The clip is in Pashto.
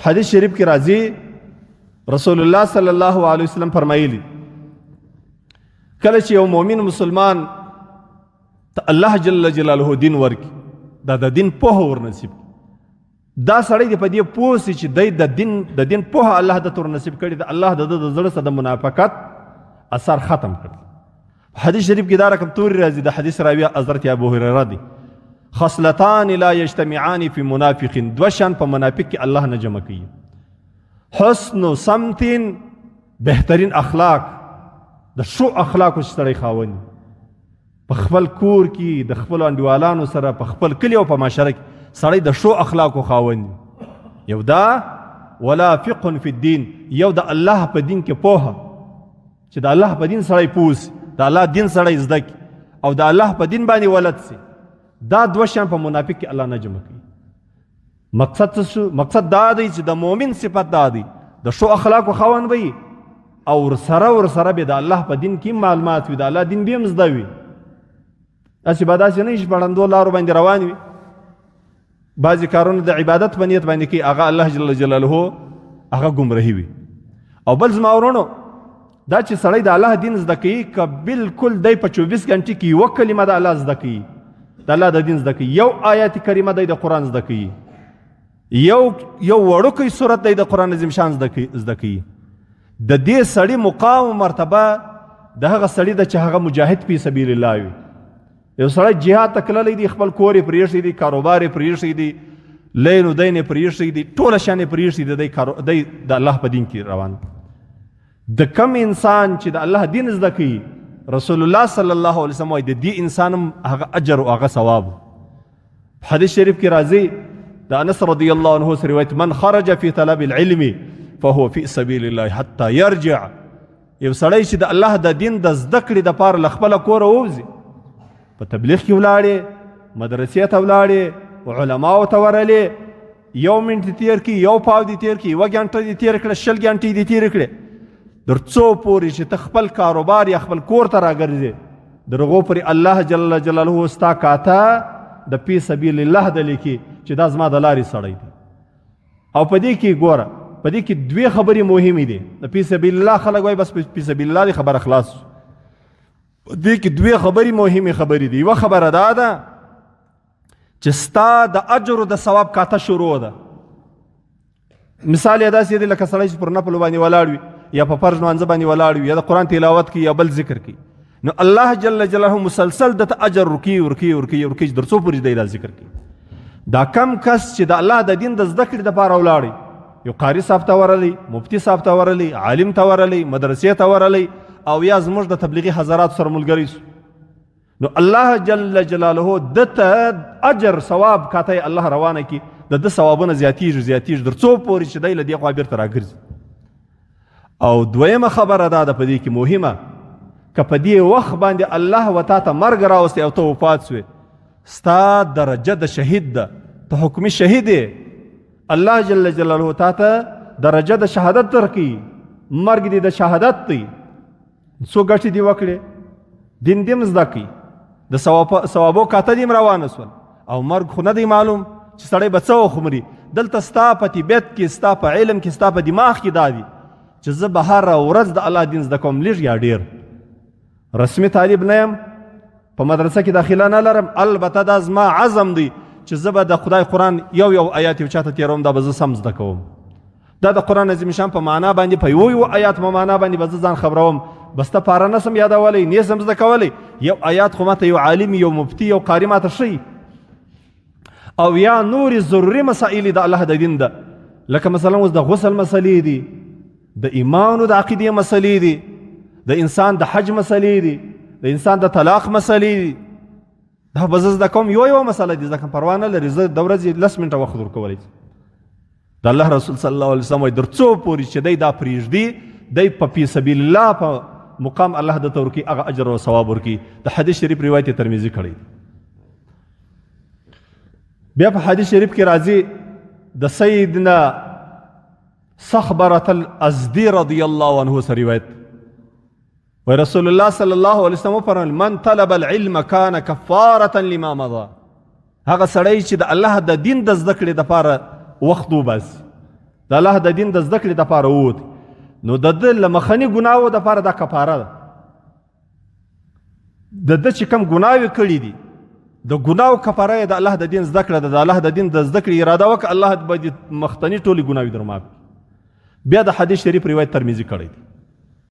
حدیث شریف کې راځي، رسول الله صلی الله علیه وسلم فرمایلی، کله چې یو مؤمن مسلمان ته الله جل جلاله دین ورکي، دا د دین پوهه ورنصیب، دا سړی دی په دې پوه سي چې دی د دین پوهه الله د تور نصیب کړي، د الله د زړه سره د منافقت اثر ختم کړ. حدیث شریف کې دا رقم توري راځي، د حدیث راوی حضرت ابو هريره دی: خصلتان لا يجتمعان في منافق، دوه شان په منافق کې الله نه جمع کوي، حسن سمت، بهترین اخلاق، د ښو اخلاقو چې سړی خاوند په خپل کور کې، د خپل انډیوالانو سره، په خپل کلی او په معاشره کې سړی د ښو اخلاقو خاوند یو، دا ولا فقه فی الدین، یو د الله په دین کې پوهه، چې د الله په دین سړی پوه سي، د الله دین سړی زده کړي او د الله په دین باندې ولد سي. دا دوه شیان په منافق کې الله نه جمع کوي. مقصد څه شو؟ مقصد دا دی چې د مؤمن صفت دا دی، د ښو اخلاقو خاوند وي او ورسره به د الله په دین کې معلومات وي، د الله دین به هم زده وي. هسې به داسې نه چې په ړندو لارو باندې روان وي، بعضې کارونه د عبادت په نیت باندې کوي، هغه الله جل جلاله هغه ګمراهي وي. او بل زما ورونو، دا چې سړی د الله دین زده کوي، که بالکل دی په 24 ګنټې کې یوه کلمه د الله زده کوي، د الله د دین زده کوي، یو آیت کریمه دی د قرآن زده کوي، یو وړوکی سورت دی د قرآن عظیم شان زده کوي، د دې سړي مقام او مرتبه د هغه سړي ده چې هغه مجاهد فی سبیل الله وي. یو سړی جهاد ته تللی دی، خپل کور یې پرېښی دی، کاروبار یې پرېښی دی، لین و دین یې پرېښی دی، ټوله شیان یې پرېښي دی، دی د الله په دین کې روان. د کم انسان چې د الله دین زده کوي، رسول الله صلی الله علیه وسلم وایي د دې انسان هم هغه اجر او هغه ثواب. حدیث شریف کې راځي د انس رضی الله عنه سره روایت: من خرج فی طلب العلم فهو فی سبیل الله حتی يرجع. یو سړی چې د الله د دین د زده کړې دپاره له خپله کوره ووځي، په تبلیغ کې ولاړې، مدرسې ته ولاړې، علماو ته ورلې، یو منټ دې تیر کړي، یو پاو دې تیر کړي، یوه ګنټه دې تیر کړه، 20 ګنټې دې تېرې کړې، در څو پورې چې ته خپل کاروبار یا خپل کور ته راګرځې، در هغو پورې الله جل جلاله ستا کاته د فی سبیل الله د لیکي چې دا زما د لارې سړی دی. او په دې کې ګوره، په دې کې دوې خبرې مهمې دي. د فی سبیل الله خلک وایي بس فی سبیل الله دې خبره خلاص. په دې کې دوې خبرې مهمې خبرې دي. یوه خبره دا ده چې ستا د اجر او د ثواب کاته شروع ده. مثال یې داسې دی لکه سړی چې پر نفلو باندې ولاړ وي، یا په فرض لمانځه باندې ولاړ وي، یا د قرآن تلاوت کوي، یا بل ذکر کوي، نو الله جل جلاله مسلسل دته اجر ورکوي، ورکوي، ورکوي، ورکوي، تر څو پورې دی دا ذکر کوي. دا کم کس چې د الله د دین د زده کړې دپاره ولاړی، یو قاري صاحب ته ورغلی، مفتي صاحب ته ورغلی، عالم ته ورغلی، مدرسې ته ورغلی، او یا زموږ د تبلیغي حضراتو سره ملګری سو، نو الله جل جلاله دته اجر ثواب کاته الله روانه کی، د ده ثوابونه زیاتیږي، زیاتیږي، در څو پورې چې دی له دې خوا بیرته راګرځي. او دویمه خبره دا ده په دې کې مهمه، که په دې وخت باندې الله و تا ته مرګ راوستی او ته وفات سوې، ستا درجه د شهید ده، ته حکمي شهید یې، الله جل جلاله تا ته درجه د شهادت درکوي، مرګ دې د شهادت دی. څو ګټې دې وکړې، دین دې هم زده کړي، د ثوابو کاته دې هم روانه سول، او مرګ خو نه دی معلوم چې سړی به څه وخت مري. دلته ستا په طبیعت کې، ستا په علم کې، ستا په دماغ کې دا دي چې زه به هره ورځ د الله دین زده کوم، لږ یا ډېر. رسمي طالب نه یم، په مدرسه کې داخله نه لرم، البته دا زما عزم دی چې زه به د خدای قرآن یو یو آیات یو چاته تېروم، دا به زه سم زده کوم. دا د قرآن عظیم شان په معنا باندې، په یو یو آیات په معنا باندې به زه ځان خبروم. بس ته پاره نه سم یادولی، نه سم زده کولی، یو آیات خو ماته یو عالم، یو مفتی، یو قاري ماته ښیي. او یا نورې ضروري مسایل د الله د دین ده، لکه مثلا اوس د غسل مسلې دي، د ایمان او د عقیدې مسلې دي، د انسان د حج مسلې دي، د انسان د طلاق مسلې دي، دا به زه زده کوم. یو یوه مسله دي زده کوم، پروا نه لري، زه د ورځې 10 منټه وخت ورکولی شم. د الله رسول صلی الله علیه وسلم وایي در څو پورې چې دی دا پرېږدي، دی په فی سبیل الله په مقام الله دته ورکوي، هغه اجر او ثواب ورکوي. د حدیث شریف روایت ترمذي کړی. بیا په حدیث شریف کې راځي د سیدنا صخبرة الازدی رضی الله عنه سره روایت، و رسول الله صلی الله علیه وسلم فرمایل: من طلب العلم کان کفاره لما مضى. هغه سړی چې د الله د دین د زده کړې دپاره وخت وباسي، د الله د دین د زده کړې دپاره ووت، نو د ده له مخني ګناوو دپاره دا کفاره ده. د ده چې کوم ګناوې کړي دي، د ګناو کفاره یې د الله د دین زده کړه ده. د الله د دین د زده کړې اراده وکړه، الله به دې مختني ټولې ګناوې در معاف کړي. بیا د حدیث شریف روایت ترمذي کړی دی.